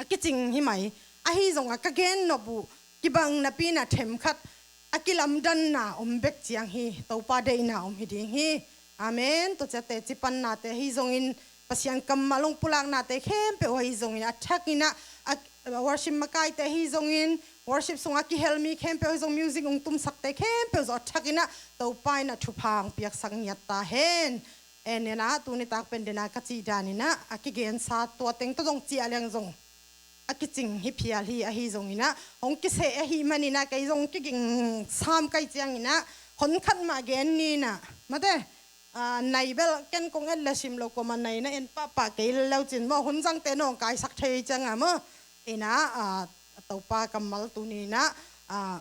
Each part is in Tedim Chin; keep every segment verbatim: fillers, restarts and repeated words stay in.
kicing hi mai. Ahi zongah ka gen nop uh kibang napi-in ah themkhat a kilamdanna om bek ciang hi. Topa deihna om hi ding hi. Amen. Tua ciang teci pannate ahi zongin, Pasian kammal hong pulaknate khempeuh ahi zongin, a thakin ah, a, worship makaite ahi zongin, worship sungah kihel mi khempeuh ahi zong, music hong tumsakte khempeuh zong a thakin ah Topa in ah thupha hong piaksak ngiat ta hen. En, en ah, tuni tak pen den ah ka cih danin ah, a kigensa tua teng tawh zong ciah leng zong a kicing hi phial hi. Ahi zongin ah, hong kiseh ahih manin ah, kei zong kiging sam ka hih ciangin ah, hun khat mah gen ni in ah, mate, ah, nai bel ken kong et le sim lo, kuamah nai na en pahpah kei lel leu cin maw, hun zangte nawngkaisak thei ciang ah maw. In ah, ah, Topa kammal tuni in ah, ah,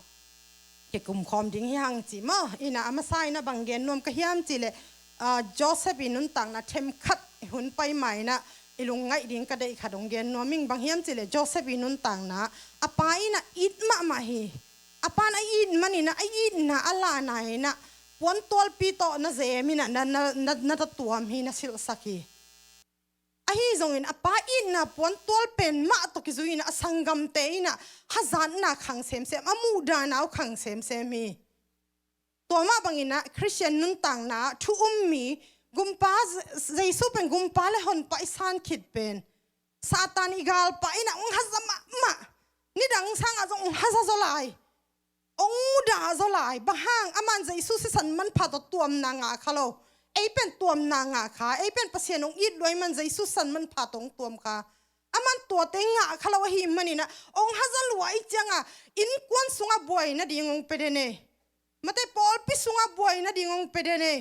kikum khawm ding hi hang ci maw. In ah, a masa in ah bang gen nuam ka hiam cih leh, ah, Joseph i nuntakna themkhat i hun pai ma in ah i lungngaih ding ka deih khat hong gen nuam ing. Bang hiam cih leh Joseph i nuntakna, a pa in ah it mahmah hi. A pa in ah a it manin ah, a itna a lahna in ah puantualpi tawh na zem in ah, na, na, na, na tuam hi, na silhsak hi. Ahi zongin a pa itna puantual pen mah tawh kizui in ah, a sanggamte in ah hazatna khang semsem, a muhdahna uh khang semsem hi. Tua mah bangin ah Khristian nuntakna thu um mi, Gumpa, Jesu pen Gumpa le Honpa i san khit pen, Satan i galpa in ah hong haza mahmah. Nidang sangah zong hong haza zaw lai, hong mudah zaw lai. Bang hang? Aman Jesu sisan manpha tawh tuamna ngah kha lo. Ei pen tuamna ngah kha, ei pen Pasian hong it lua ahih man Jesu sisan manpha tawh hong tuam kha. Aman tuate ngah kha lo ahih manin ah hong haza lua ahih ciang ah, innkuan sungah buai nading hong pia den hi. Mate, pawlpi sungah buai nading hong pia den hi.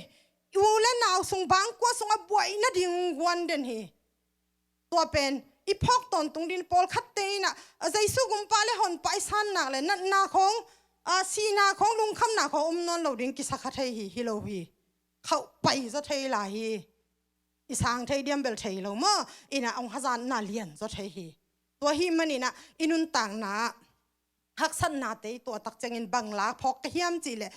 U le nau sung, bangkua sungah buai nading hong guan den hi. Tua pen i phawk tawntung ding. Pawlkhatte in ah, a, Jesu Gumpa le Honpa i san nak leh natna khawng, a, sihna khawng, lungkhamna khawng om nawn lo ding kisa kha thei hi, hi lo hi. Khauh pai zaw thei lai hi. I sang thei diam bel thei lo maw. In ah hong hazatna lian zaw thei hi. Tua ahih manin ah i nuntakna haksatnate i tuah tak ciangin bang la phawk ka hiam cih leh,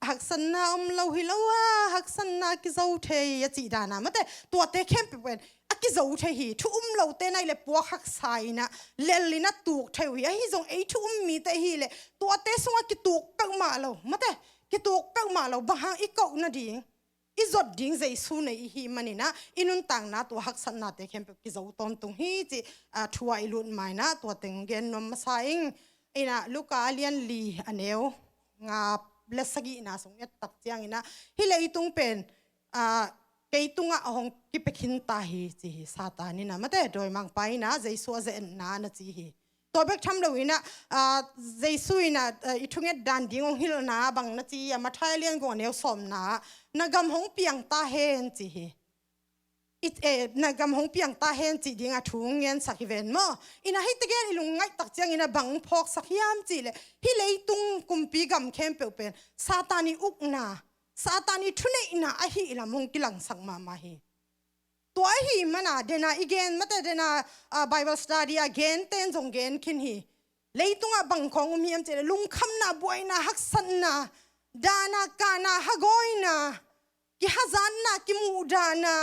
haksatna om lo hi lo a, haksatna kizo thei a cih dan a, mate, tuate khempeuh pen a kizo thei hi. Thu um lote nai leh puak haksa in ah, lel in ah tuk thei uh hi. Ahi zong ei thu um mite hi leh tuate sungah kituk peuhmah lo, mate, kituk peuhmah lo. Bang hang? I koh nading, i zot ding Jesu nei i hih manin ah, i nuntakna tua haksatnate khempeuh kizo tawntung hi cih, a, thu ah i lut ma in ah tua teng gen nuam masa ing. In ah Luka a lian li, a neu nga le sagihna sung i et tak ciangin ah, hih leitung pen, a, kei tungah hong kipia khin ta hi ci hi. Satan in ah, mate, dawimangpa in ah Jesu a ze etna na ci hi. Tua bek tham lo in ah, a, Jesu in ah, a, i thunget dan ding hong hilhna bang na ci a, Matthai a lian guk, a neu sawmna ah, na gam hong piang ta hen ci hi. I, e, na gam hong piang ta hen cih ding a thu hong ngensak hi ven maw. In ah hih tegel i lungngaih tak ciangin ah bang hong phawksak hiam cih leh, hih leitung kumpi gam khempeuh pen Satan i ukna, Satan i thuneihna ahih lam hong kilangsak mahmah hi. Tua ahih man a, den a i gen, mate, den a, a, Bible study a gen ten zong gen khin hi. Leitungah bang khawng om hiam cih leh, lungkhamna, buaina, haksatna, dahna, kahna, hagawina, kihazatna, kimuhdahna,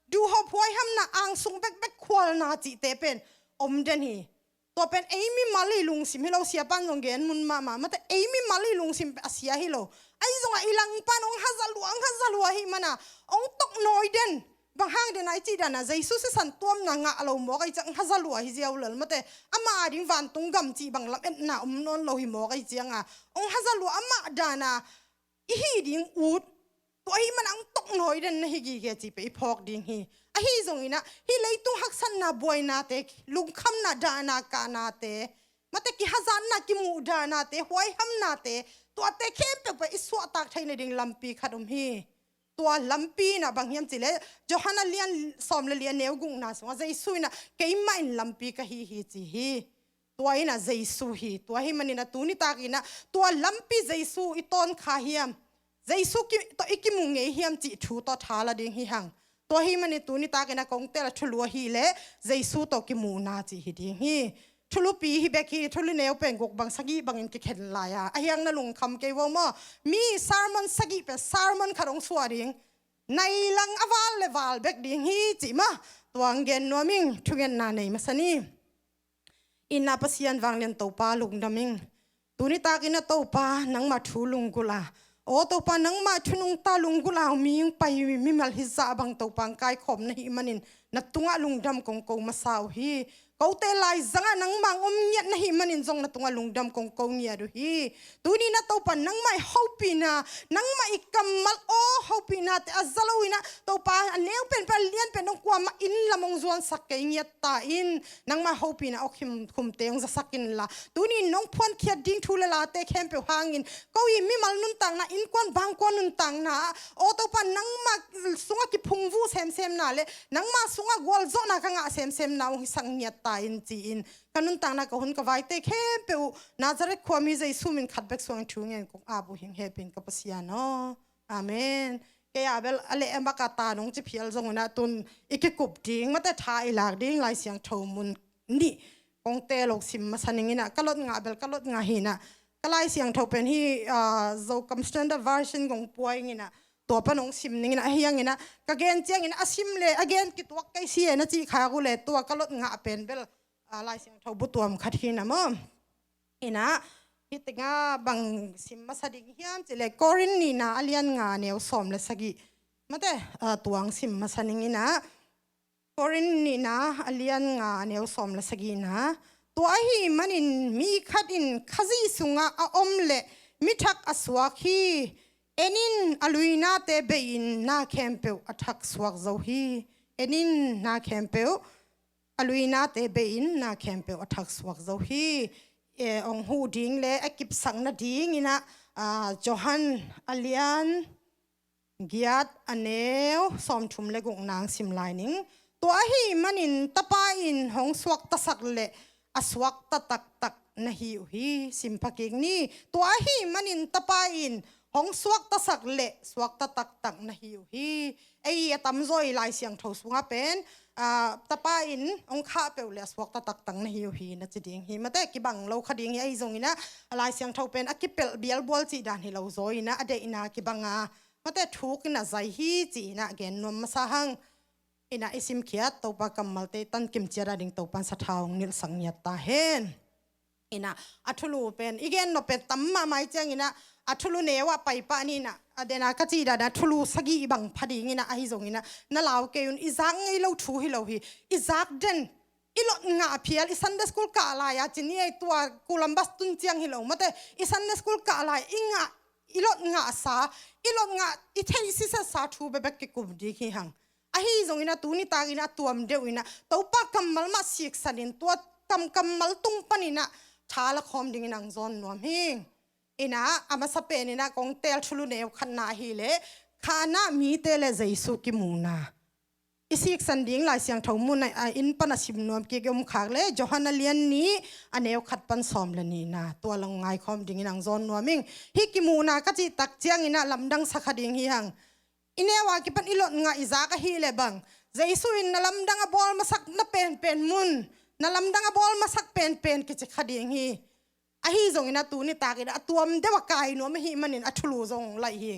duhhop, huaihamna, angsung bekbek khualna cihte pen om den hi. Tua pen ei mimal i lungsim hi lo, siapa'n zong gen mun mahmah, mate, ei mimal i lungsim a sia hi lo. Ahi zongah i langpa'n hong haza lua, hong haza lua ahih man a, hong toknawi den. Bang hang den a i cih dan a, Jesu sisan tuamna ngah lo mawk ahih ciang hong haza lua hi ziau lel, mate, amah a ding vantung gam cih bang lametna om nawn lo hi mawk ahih ciang a, hong haza lua, amah dan a i hih ding ut. Tua ahih man a hong toknawi den na hi gige cih pen i phawk ding hi. Ahi zongin ah, hih leitung haksatna, buainate, lungkhamna, dahna, kahnate, mate, kihazatna, kimuhdahnate, huaihamnate, tuate khempeuh pen i suahtak theihna ding lampi khat om hi. Tua lampi in ah bang hiam cih leh, Johan a lian sawm le li, a neu gukna sungah Jesu in ah, "Keimah in lampi ka hi hi," ci hi. Tua in ah Jesu hi. Tua ahih manin ah tuni takin ah tua lampi Jesu i tawn kha hiam, Jesu ki, tawh i kimu ngei hiam cih thu tawh tha la ding hi hang. Tua ahih manin tuni takin ah kong tel a thulu ahih leh Jesu tawh kimuhna cih hi ding hi. Thulupi hi bek hi, thulu neu pen guk bang sagih bangin kikhen lai a, a hiang na lungkham kei vo maw. Mi sermon sagih pen sermon khat hong suah ding. Nai lang a val le val bek ding hi cih maw. Tua hong gen nuam ing, thungetna nei masa ni. Inn ah Pasian vanglian Topa lungdam ing. Tuni takin ah Topa nangmah thu lunggulh a, aw Topa nangmah thu nungta lunggulh a mi hong pai mimal hi zah bang Topa hong kaikhawm na hih manin na tungah lungdam kong ko masa uh hi. Kote laizangah nangmah hong om ngiat na hih manin zong na tungah lungdam kong ko ngiat uh hi. Tuni na Topa nangmah i hopihna, nangmah i kammal aw hopihnate a za lo in ah Topa a neu pen pen a lian pen dong kuamah inn lam hong zuansak kei ngiat ta in, nangmah hopihna aw khim khumte hong zasak inla, tuni nong phuankhiat ding thu le late khempeuh hangin ko i mimal nuntakna, innkuan bangkuan nuntakna ah aw Topa nangmah sungah kiphungvuh semsemna le nangmah sungah gualzawhna ka ngah semsemna hong hisak ngiat ta in ci-in ka nuntakna ka hun ka vaite khempeuh uh Nazareth khuami Jesu min khat bek suangin thu ngen kong ap uh hing, hehpihna ka Pasian aw. Amen. Kei a bel a leh a mak a ta nong ci phial zong un ah tun i kikup ding, mate tha i lak ding Lai Siangtho mun nih kong teel lo sim masa ning in ah, ka lot ngah bel ka lot ngah hi in ah, ka Lai Siangtho pen hi, ah, Zokam Standard Version kong pua ing in ah, tua pan hong sim ning in ah, ahi hangin ah ka gen ciangin a sim le a gen kituak kei si e na cih khak uh le tua ka lot ngah pen bel, ah, Lai Siangtho bu tuam khat hi in ah maw. In ah, hih tengah bang sim masa ding hiam cih leh Korin nihna a lian nga a neu sawm le sagih, mate, ah, tua hong sim masa ning in ah, Korin nihna a lian nga a neu sawm le sagihna, tua ahih manin mi khat in Khazih sungah a om leh mi thak a suak hi. En in, a luinate bei-in na khempeuh a thak suak zo hi. En in, na khempeuh, a luinate bei-in na khempeuh a thak suak zo hi. Eh, hong huh ding le a kipsak nading in ah, ah, Johan a lian giat a neu sawmthum le gukna hong sim lai ning. Tua ahih manin Tapa in hong suaktasak leh a suakta taktak na hi uh hi. Sim pha kik ni. Tua ahih manin Tapa in hong suaktasak leh suakta taktak na hi uh hi. Ei a tamzaw i Lai Siangtho sungah pen, ah, Tapa in hong khah peuh leh a suakta taktak na hi uh hi na ci ding hi. Mate kibang lo kha ding hi, ahi zongin ah a Lai Siangtho pen a kipelh bialbual cih dan hi lo zaw in ah a deihna kibang a, mate thuk in a zai hi ci in ah gen nuam masa hang. In ah i simkhiat Topa kammalte tan kimciat a ding Topa in sathau hong nilhsak ngiat ta hen. In ah a thulu pen i gen nop pen tam mahmah i ciangin ah a thulu neu ah pai pah ni in ah, a den a ka cih dan a thulu sagih bang pha ding in ah, ahi zongin ah na lau kei un, i zak ngei lo thu hi lo hi. I zak den, i lot ngah phial, i Sunday school kah lai a ci ni ei, tua Columbus tun ciang hi lo, mate, i Sunday school kah lai i ngah, i lot ngahsa, i lot ngah, i theih sisetsa thu bekbek kikum ding hi hang. Ahi zongin ah tuni takin ah a tuam deuh in ah Topa kammal mah siksan in tua kam kammal tung panin ah tha la khawm dingin hong zawn nuam hing. In ah a masa pen in ah kong teel thulu neu khatna ahih leh khan ah mite le Jesu kimuhna. I siksan ding Lai Siangtho mun ah, a inn pan a sim nuam kik i om khak leh Johan a lian nih a neu khat pan sawm le nihna, tua la ngaikhawm dingin hong zawn nuam ing. Hih kimuhna ka cih tak ciangin ah lamdang sa kha ding hi hang. I neu a kipan i lot ngah i zak ahih leh bang, Jesu in na lamdang a bawl masak na penpen mun, na lamdang a bawl masak penpen kici kha ding hi. Ahi zongin ah tuni takin ah a tuam deuh a kai nuam ahih manin a thulu zong laih hi.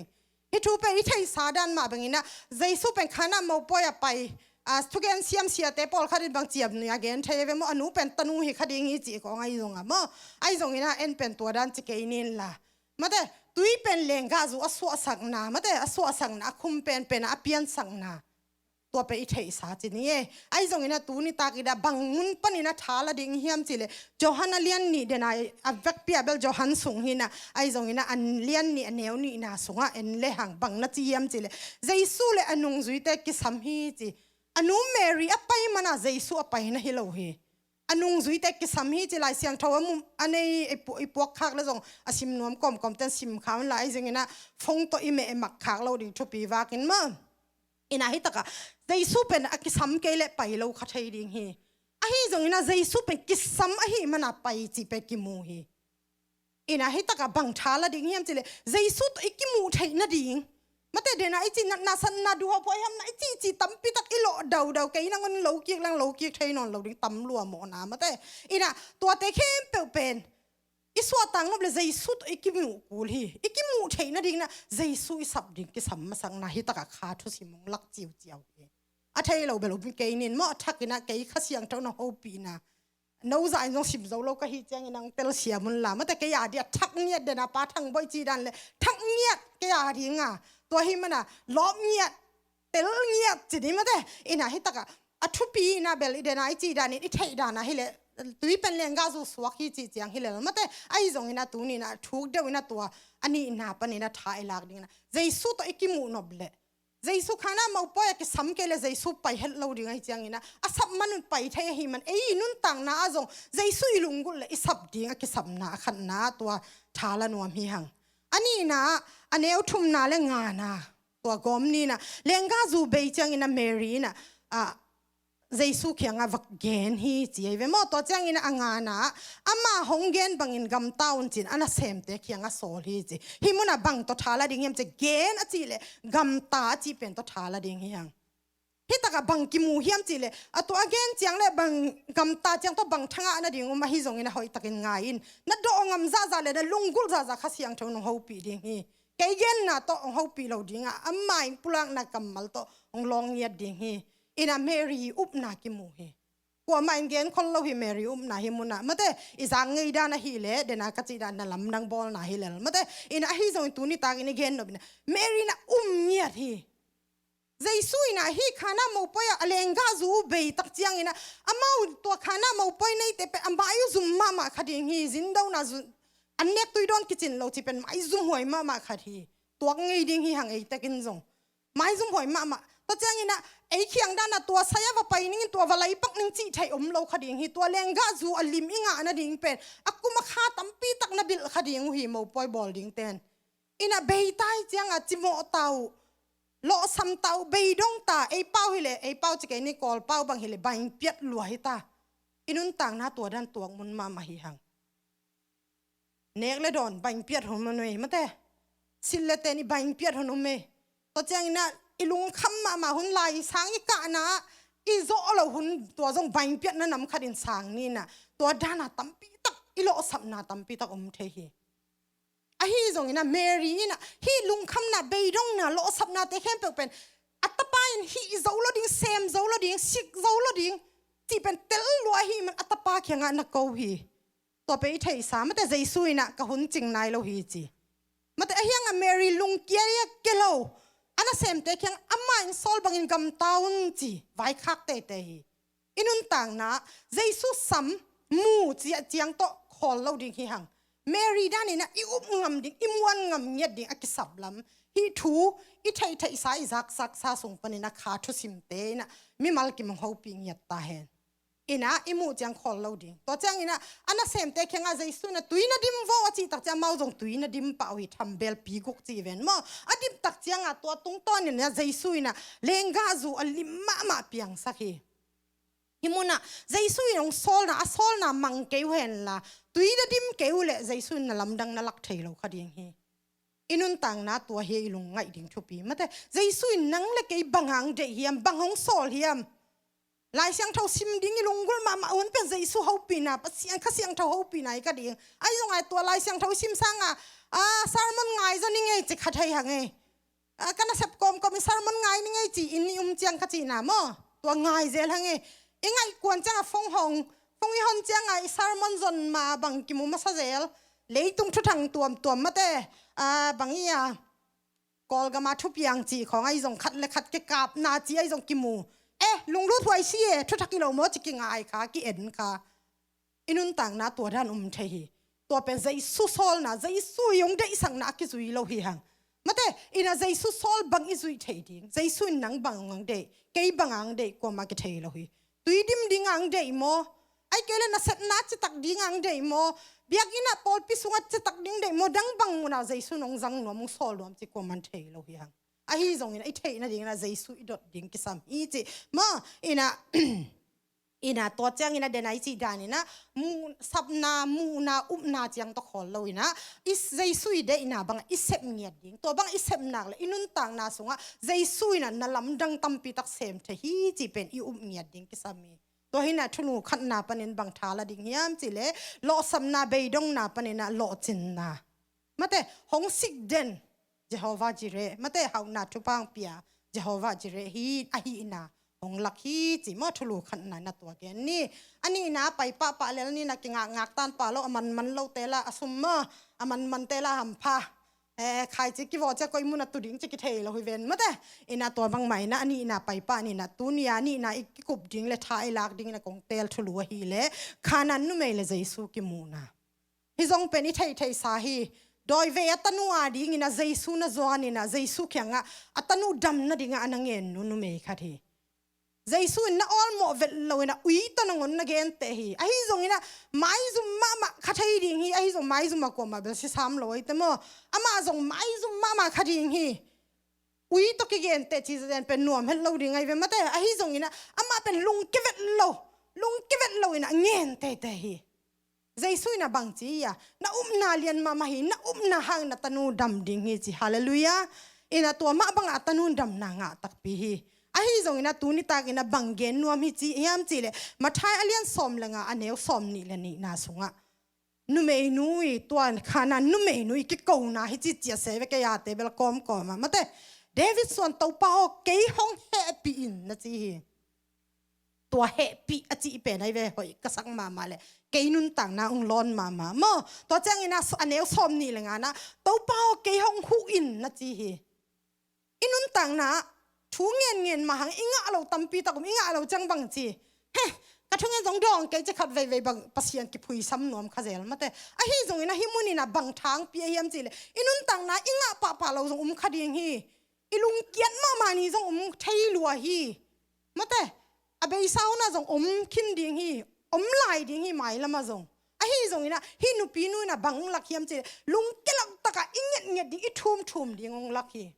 Hih thu pen i theihsa dan mah bangin ah Jesu pen khan ah mopawi a pai, ah, thugen siamsiate pawlkhat in bang ciamnuih a gen thei ve maw, a nu pen tanu hi kha ding hi cih kawng ahi zong a maw. Ahi zongin ah en pen tua dan ci kei ning la. Mate, tui pen lenggahzu a suahsakna, mate, a suahsakna, a khum penpen a piansakna, tua pen i theihsa ci ni e. Ahi zongin ah tuni takin ah bang mun panin ah tha la ding hiam cih leh Johan a lian nih den a, a vekpi ah bel Johan sung hi in ah, ahi zongin ah a lian nih a neu nihna sungah en le hang bang na ci hiam cih leh Jesu le a nungzuite kisam hi ci. A nu Mary a pai man a Jesu a pai na hi lo hi. A nungzuite kisam hi ci Lai Siangtho a mu, a nei i pu-, i puak khak le zong a sim nuam kawmkawmte in sim kha un la, ahi zongin ah phone tawh i meh mak khak lo ding thupi vakin maw. In ah hih takah Jesu pen a kisam kei leh pai lo kha thei ding hi. Ahi zongin ah Jesu pen kisam ahih man a pai cih pen kimu hi. In ah hih takah bang tha la ding hiam cih leh Jesu tawh i kimuh theih nading. Mate, den a i cih natna satna duhhawh phuai hamna i cih cih tampi tak i lawh daudau, kei nangawn lo kik leng lo kik thei nawn lo ding tam lua mawhna, mate. In ah tuate khempeuh pen i suahtak nop leh Jesu tawh i kimuh kul hi. I kimuh theih nading in ah Jesu i sap ding kisam masakna hih takah kha thusim hong lak ciuciau hi. A thei lo bel um kei ning maw, a thak in ah kei Kha Siangtho na hopihna no zah in zong sim zo lo ka hih ciangin hong telsiam un la. Mate kei a dia thak ngiat den a Pa Thang Bawi cih dan le thak ngiat kei a dinga. Tua hi mana lawp ngiat, tel ngiat ci ni mate. Ina hi taka a thupi ina bel i den a i cih danin i theih dan a hi le tui pen lenggahzu suak hi cih ciang hi lel mate. Ahi zongin a tuni ina thuk deuh ina tua a nihna pan ina tha i lak ding ina Jesu tawh i kimuh nop le Jesu khan a mopawi a kisam kei le Jesu pai het lo ding ahi ciangin a a sap man un pai thei ahi man ei i nuntakna ah zong Jesu i lunggulh le i sap ding a kisapna a khatna tua tha la nuam hi hang. A nihna a neu thumna le ngana tua gawm nina lenggahzu bei ciangin a Mary ina a Jesu kiangah va gen hi ci ei ve maw. Tua ciangin a ngana ama hong gen bangin gamta un cin a nasemte kiangah sawl hi ci. Hih munah bang tawh tha la ding hiam ci gen a cih leh gamta a cih pen tawh tha la ding hi hang. Hih takah bang kimu hiam cih leh a tua a gen ciang le bang gamta ciang tawh bang thangah na ding um ahi zongin a hoih takin ngai in. Na dawh ngam zahzah le na lunggulh zahzah Kha Siangtho nong hopih ding hi. Kei genna tawh hong hopih lo dingah ama in pulakna kammal tawh hong lawng ngiat ding hi. Ina Mary upna kimu hi. Kuamah in gen khol lo hi Mary upna hi munah mate. I zak ngei dan ahi le dena ka cih dan na lamdang bawlna hi lel mate. Ina ahi zongin tuni takin i gen nop ina Mary na um ngiat hi. Jesu ina hih khan a mopawi ah a lenggahzu bei tak ciangin a amau tua khan a mopawi neite pen a mai uh zum mahmah kha ding hi. Zindona zu an nek tui dawn kicin lo ci pen mai zum huai mahmah khat hi. Tuak ngei ding hi hang ei takin zong mai zum huai mahmah. Tua ciangin a ei khiang dan a tua sai a va pai ning in tua va laipak ning cih theih om lo kha ding hi. Tua lenggahzu a lim i ngah nading pen a kum a kha tampi tak na bilh kha ding uh hi mopawi bawl ding ten. Ina bei ta hi cianga cimawh ta uh, lawhsam ta uh, beidong ta, ei pau hileh ei pau ci kei ni, Kawl pau bang hileh baingpiat lua hi ta. I nuntakna tua dan tuak mun mahmah hi hang. Nek le dawn baingpiat hun mun ei mate. Silh le ten i baingpiat hun um ei. Tua ciangin ah i lungkham mahmah hun lai i sang i kahna ah i zawh lo hun tua zong baingpiatna nam khatin sang ni nah. Tua dana tampi tak i lawhsapna tampi tak om thei hi. Ahi zongin ah Mary in ah hih lungkhamna, beidongna, lawhsapnate khempeuh pen a tapa in hih zo lo ding, sem zo lo ding, sik zo lo ding cih pen tel lua ahih man a tapa kiangah na ko hi. Tua pen i theihsa mate, Jesu in ah ka hun cing nai lo hi ci. Mate ahi hangah Mary lungkia ia ke lo, a nasemte kiang amah in sawl bangin gamta un ci vaikhak teitei hi. I nuntakna Jesu sam mu ciah ciang tawh khawl lo ding hi hang. Mary danin ah i up ngam ding, i muan ngam ngiat ding a kisap lam. Hih thu i theihtheihsa, i zaksaksa sung panin ah kha thusimte in ah mimal kim hong hopih ngiat ta hen. Ina i muh ciang khawl lo ding. Tua ciangin ah a nasemte kiangah Jesu in ah tui na dim vo a cih tak ciang amau zong tui na dim pah uh hi, thambelpi guk ci ven maw. A dim tak ciangah tua tungtawnin ah Jesu in ah lenggahzu a lim mahmah piangsak hi. Hih munah Jesu in hong sawlna, a sawlna mang kei uh henla, tui na dim kei uh leh Jesu in na lamdang na lak thei lo kha ding hi. I nuntakna tua hi, i lungngaih ding thupi mate. Jesu in nang le kei bang hong deih hiam, bang hong sawl hiam? Lai Siangtho sim ding i lunggulh mahmah hun pen Jesu hopihna, Pasian Kha Siangtho hopihna hi ka ding. Ahi zongah tua Lai Siangtho i sim sangah a sermon ngai zaw ni ngei ci kha thei hang ei. A, ka nasep kawmkawm i sermon ngai ni ngei ci in i um ciang ka cihna maw? Tua ngai zel hang ei. I ngaih kuan ciangah phone hong, phone i hon ciangah i sermon zon ma bang kimu masa zel. Leitung thuthang tuamtuam mate, a, bang i a Kawlgama thupiang cih khawng ahi zong khat le khat kikapna cih ahi zong kimu. Eh, lunglut huai si e, thuthak hi lo maw ci kingai kha, ki-en kha. I nuntakna tua dan um thei hi. Tua pen Jesu sawlna, Jesu i hong deihsakna a kizui lo hi hang. Mate, ina Jesu sawl bang i zuih thei ding, Jesu in nang bang hong deih, kei bang hong deih, kuamah kithei lo hi. Tui dim ding hong deih maw? Ai kei le nasepna citak ding hong deih maw? Biakinn ah pawlpi sungah citak ding deih maw? Dang bang munah Jesu nong zang nuam, hong sawl nuam ci kuaman thei lo hi hang. Ahi zongin i theih nadingin ah Jesu i dot ding kisam hi ci. Maw, ina, ina tua ciangin ah denai cih danin ah, mu-, sapna, muhna, upna ciang tawh khawl lo ina, i Jesu i deihna bangah i sep ngiat ding. Tua bangah i sep nak le i nuntakna sungah Jesu ina na lamdang tampi tak sem thei hi cih pen i up ngiat ding kisam hi. Tua hi nah thunu khatna panin bang tha la ding hiam cih leh, lawhsapna, beidongna panin ah lawhcinna. Mate, hong sik den Jehovah Jireh, mate, hauhna thupha hong pia Jehovah Jireh hi, ahihna. hong lak hi ci maw, thulu khatna in a tua gen ni. A nihna pai pahpah lel ni, na kingakngak tan pah lo, a manman lote lah a sum maw, a manmante lah hampha. Eh, khaici kivawh ciang koi mun a tu ding ci kithei lo hi ven mate. Ina tua bangmah ina a nihna pai pah ni, na tuni a nihna i kikup ding le tha i lak ding ina kong teel thulu ahih leh Khanaan numei le Jesu kimuhna. Hih zong pen i theihtheihsa hi. Dawivei a tanu a dingin a Jesu na zuan ina Jesu kiangah a tanu dam nadingah a na ngen nu numei khat hi. Jesu in na awlmawh vet lo ina ui tawh nangawn na genteh hi. Ahi zongin a maizum mahmah kha thei ding hi. Ahi zong maizum a kuamah bel si sam lo ahi te maw. Amah zong maizum mahmah kha ding hi. Ui tawh kigenteh ci zazen pen nuam het lo ding ahi ve mate. Ahi zongin a amah pen lungke vet lo, lungke vet lo ina ngen teitei hi. Jesu ina bang ci hi a, na upna lian mahmah hi, na upna hang na tanu dam ding hi ci. Halleluiah. Ina tua mah bangah a tanu damna ngah takpi hi. Ahi zongin a tuni tak ina bang gen nuam hi ci hiam cih leh Matthai a lian sawm le nga a neu sawm nih le nihna sungah numeinu i tua Khanaan numeinu i kikona hi ci, ciahse ve kei a te bel kawmkawm ah mate. David suan Topa aw, kei hong hehpih in na ci hi. Tua hehpih a cih pen ahi ve, hoih ka sak mahmah leh kei nuntakna hong lawn mahmah maw. Tua ciangin a, a neu sawm nih le nga na, Topa aw, kei hong huh in na ci hi. I nuntakna ah thu ngenngen mah hang i ngah lo tampi tak om, i ngah lo ciang bang ci. He, ka thungen zong dawng kei ci khat veivei bang Pasian kiphuisam nuam kha zel mate. Ahi zongin a hih munin a bang thangpi a hiam cih leh i nuntakna i ngah pahpah lo zong om kha ding hi. I lungkiat mahmah ni zong om thei lua hi. Mate, a beisa hun ah zong om khin ding hi, om lai ding hi mailam ah zong. Ahi zongin a hih nupinu in a bang lak hiam cih leh lungke lak takah i ngetnget ding, i thumthum ding hong lak hi.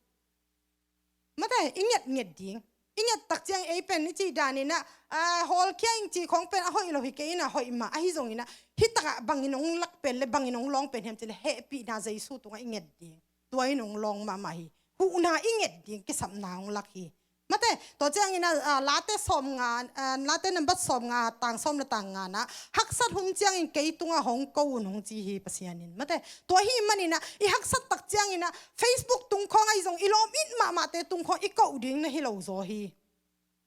Mate, i ngetnget ding. I nget tak ciang ei pen i cih danin a, a, hawlkhia ing cih khawng pen a hoih lo hi kei ina hoih mah. Ahi zongin a hih takah bangin hong lak pen le bangin hong lawng pen hiam cih leh hehpihna Jesu tungah i nget ding. Tua in hong lawng mahmah hi. Huhna i nget ding kisapna hong lak hi. Mate, tua ciangin a, a, Late sawm nga, a, Late nambat sawm nga, tang sawm le tang nga na, haksat hun ciangin kei tungah hong ko un hong ci hi Pasian in. Mate, tua hih manin a, i haksat tak ciangin a, Facebook tung khawng ahi zong, i lawm it mahmahte tung khawng i koh ding na hi lo zaw hi.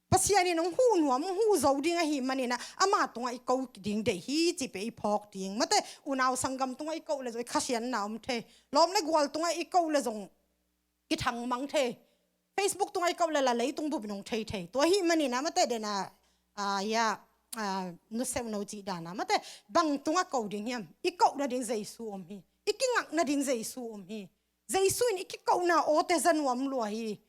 Pasian in hong huh nuam, hong huh zo ding ahih manin a, ama tungah i ko ding deih hi cih pen i phawk ding. Mate, unau sanggam tungah i koh le zong, i khasiatna om thei. Lawm le gual tungah i koh le zong, kithangmang thei. Facebook tungah i koh le la leitung bup in hong thei thei. Tua hih manin a mate den a, a, ia, a, nuseuno cih dan a mate bang tungah ko ding hiam? I koh nading Jesu om hi. I kingak nading Jesu om hi. Jesu in i kikona awte za nuam lua hi.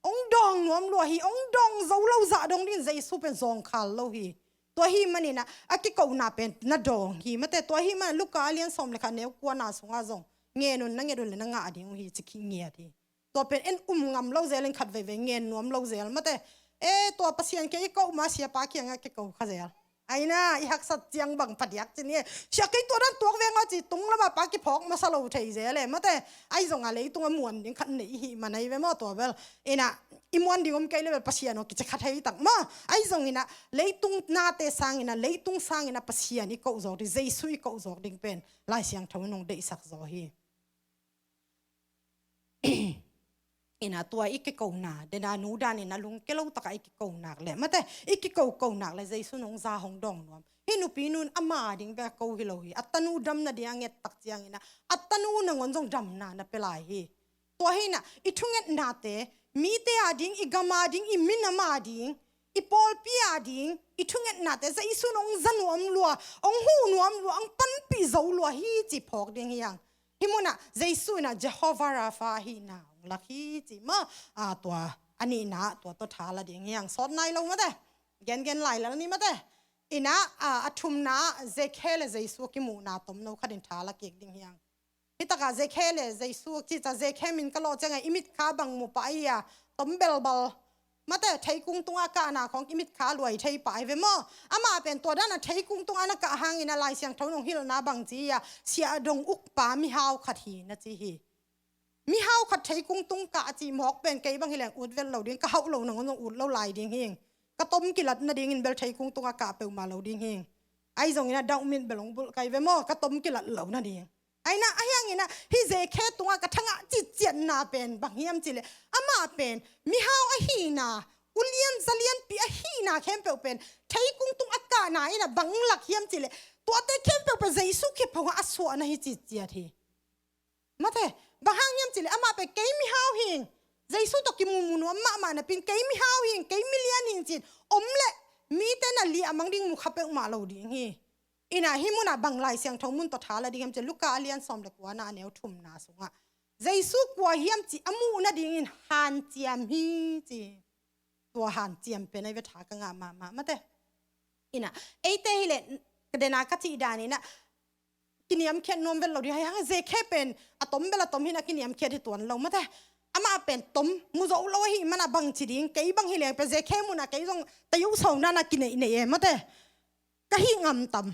Hong dawng nuam lua hi. Hong dawng zo lo zah dong ding Jesu pen zawngkhal lo hi. Tua hih manin a, a kikona pen na dawng hi. Mate tua hih manin Luka a lian sawm le khat neu kuana sungah zong ngen un, na nget un le na ngah ding uh hi ci khingiat hi. Tua pen en um ngam lo zel in khat veivei ngen nuam lo zel mate. E, tua Pasian kiang i koh ma siapa kiangah kiko kha zel. Aina, i haksat ciang bang phadiak cin i. Sia kei tua dan tuak veng aw ci tung lamah pa kiphawk masa lo thei zel e mate. Ahi zongah leitung a muan ding khat nei i hih man ahi ve maw tua bel. Ina, i muan ding om kei le bel Pasian aw kici kha thei tak maw. Ahi zongin a leitung nate sangin a, leitung sangin a Pasian i koh zawk ding, Jesu i koh zawk ding pen Lai Siangtho in hong deihsak zaw hi. Ina tua i kikona, dena nu danin a lungke lo takah i kikonak le mate, i kikokonak le Jesu nong za hong dawng nuam. Hih nupinu in ama ding bek a ko hi lo hi. A tanu dam nading a nget tak ciangin a, a tanu nangawn zong damna na pia lai hi. Tua hi ina, i thungetnate, mite a ding, i gam a ding, i minam a ding, i pawlpi a ding, i thungetnate Jesu in hong za nuam lua, hong huh nuam lua, hong panpih zo lua hi ci phawk ding hi hang. Hih munah Jesu inah Jehovah Rapha ahihna hong lak hi ci maw. A, tua a nihna tua tawh tha la ding hi hang. Sawt nai lo mate. Gengen lai lel ni mate. Inah, a, a thumna ah Zekhe le Jesu a kimuhna tomno khatin tha la kik ding hi hang. Hitakah Zekhe le Jesu, cica Zekhe min ka lawh ciangah i mitkha bang mu pah ahi a, tom belbal. Mate, theikung tungah kahna khawng i mitkha luai thei pah ahi ve maw? Amah pen tua dana theikung tungah na kah hangin a Lai Siangtho in hong hilhna bang ci a, siahdong ukpa mihau khat hi na ci hi. Mihau khat theikung tung kah a cih mawk pen kei bang hi leng ut vet lo ding, ka hauh lo nangawn zong ut lo lai ding hing. Ka tom kilat nadingin bel theikung tungah kah peuhmah lo ding hing. Ahi zongin a dauh mit bel hong bulh kai ve maw, ka tom kilat lo nading. Aina, ahi hangin a, hih Zekhe tungah ka thangah citciatna pen bang hiam cihleh, amah pen mihau ahihna, ulian zalianpi ahihna khempeuh pen theikung tung a kahna in ah bang lak hiam cih leh, tuate khempeuh pen Jesu khe phungah a suahna hi ciciat hi. Mate, bang hang hiam cih leh amah pen kei mihau hi ing, Jesu tawh kimumu nuam mahmah napi-in kei mihau hi ing, kei milian hi ing ci-in om leh mite in ah liahmang ding, mu kha peuhmah lo ding hi. In ah hih munah bang Lai Siangtho mun tawh tha la ding hiam cih leh, Luka a lian sawm le kuana, a neu thumna sungah Jesu kua hiam cih a muh nadingin hanciam hi ci. Tua hanciam pen ahi ve, tha ka ngah mahmah, mate. In ah eite hi leh, ka den a ka cih dan in ah kiniamkhiat nuam vet lo ding hi hang. Zekhe pen a tom bel a tom hi-in ah kiniamkhiat hi tuan lo, mate. Amah pen tom mu zo lo ahih manin ah bangci ding, kei bang hi leng pen Zekhe munah kei zong tayuh sawm dan a kineihneih e, mate. Ka hih ngam tam.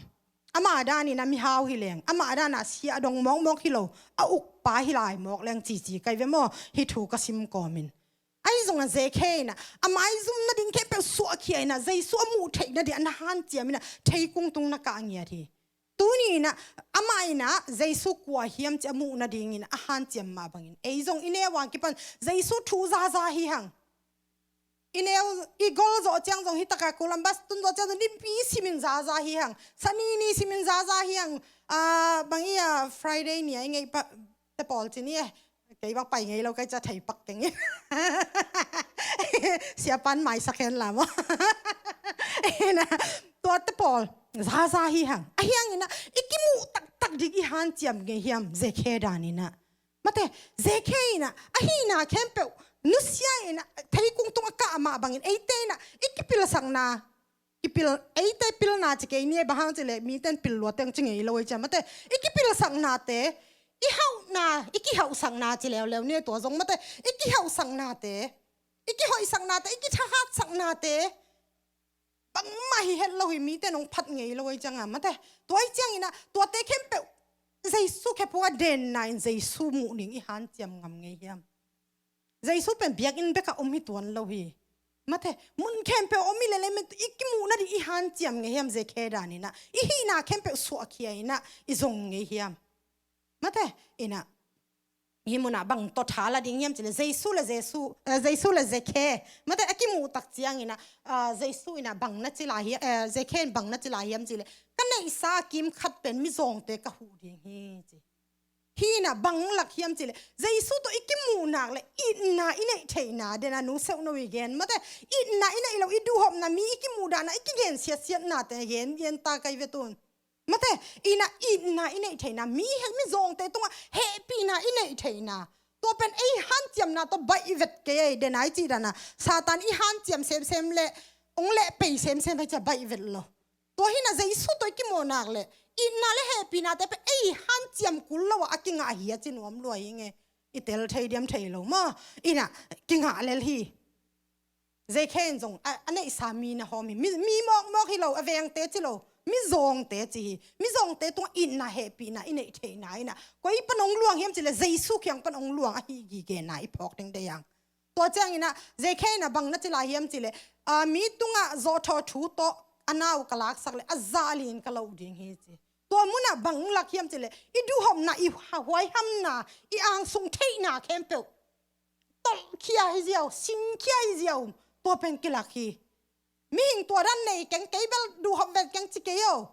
Amah dan in ah mihau hi leng, amah dan a sia dong mawkmawk hi lo, a ukpa hi lai mawk leng cici ka hi ve maw, hih thu ka sim kawmin. Ahi zongin Zekhe in ah a maizum nading khempeuh suahkhia in ah Jesu a muh theih nading a na hanciam in ah theikung tung na kah ngiat hi. Tuni in ah amah in ah Jesu kua hiam cih a muh nadingin a hanciam mah bangin ei zong i neu a kipan Jesu thu zaza hi hang. I neu, i gol zawh ciang zong, hi taka Columbus tun zawh ciang zong, nipi simin zaza hi hang. Sanini simin zaza hi hang. Ah, bang i a, Friday ni a i ngeih pa, te pawl ci ni e. Kei bang pai ngei lo, kei ca thei pak keng i. Siapan maisak hen la maw. Ina, tua te pawl zaza hi hang. Ahi hangin ah i kimuh taktak ding i hanciam ngei hiam, Zekhe dan in ah. Mate, Zekhe in ah a hihna khempeuh nusia in ah theikung tung a kah mah bangin eite in ah i kipilsakna, kipil, eite pilna ci kei ni e, bang hang cih leh mite in pil lua teng ci ngei lo ei cia, mate, i kipilsaknate, i hauhna, i kihauhsakna ci leuleu ni e, tua zong, mate, i kihauhsaknate, i kihoihsaknate, i kithahatsaknate bangmah hi het lo hi, mite in hong phat ngei lo ei ciang a, mate. Tua ei ciangin ah tuate khempeuh Jesu khe phungah denna in Jesu muh ding i hanciam ngam ngei hiam? Jesu pen biakinn bekah om hi tuan lo hi, mate. Mun khempeuh om hi leh leh, i kimuh nading i hanciam ngei hiam, Zekhe dan in ah? I hihna khempeuh suahkhia in ah i zong ngei hiam? Mate, in ah hih munah bang tawh tha la ding hiam cih leh, Jesu le Jesu, eh, Jesu le Zekhe. Mate, a kimuh tak ciangin ah, ah, Jesu in ah bang na ci lai hiam, eh, Zekhe in bang na ci lai hiam cih leh, ka neihsa a kim khat pen mizawngte ka huh ding hi ci. Hih in ah bang lak hiam cih leh, Jesu tawh i kimuh nak leh itna i neih theihna, den a Nu Seuhno i gen, mate, itna i neih loh, i duhhopna, mi i kimuh dan a i kigen siatsiatnate gen, gen ta ka hi ve tun. Mate, in ah itna i neih theihna, mi he, mizawngte tungah hehpihna i neih theihna, tua pen ei hanciamna tawh baih vet kei ei, den a i cih dan a Satan i hanciam semsem leh, hong lehpei semsem hi cia baih vet lo. Tua hi in ah Jesu tawh i kimuh nak leh itna le hehpihnate pen ei hanciam kul lo ah a kingah hi a ci nuam lua hi ing e. I tel thei diam thei lo maw? In ah kingah lel hi. Zekhe in zong a, a neihsa mi na hawm hi. Mi, mi mawkmawk hi lo, a vengte ci lo, mizawngte ci hi. Mizawngte tungah itna hehpihna i neih theihna in ah koi pan hong luang hiam cih leh, Jesu kiang pan hong luang ahi gigena i phawk ding deih hang. Tua ciangin ah Zekhe in ah bang na ci lai hiam cih leh, ah, mi tungah zawhthawh thu tawh a nau ka laksak leh a zali in ka loh ding hi ci. Tua munah bang lak hiam cih leh, i duhhopna, i ha-, huaihamna, i angsung theihna khempeuh tolhkhia hi ziau, singkhia hi ziau, tua pen kilak hi. Mihing tua dan nei keng, kei bel duhhop vet keng ci kei o.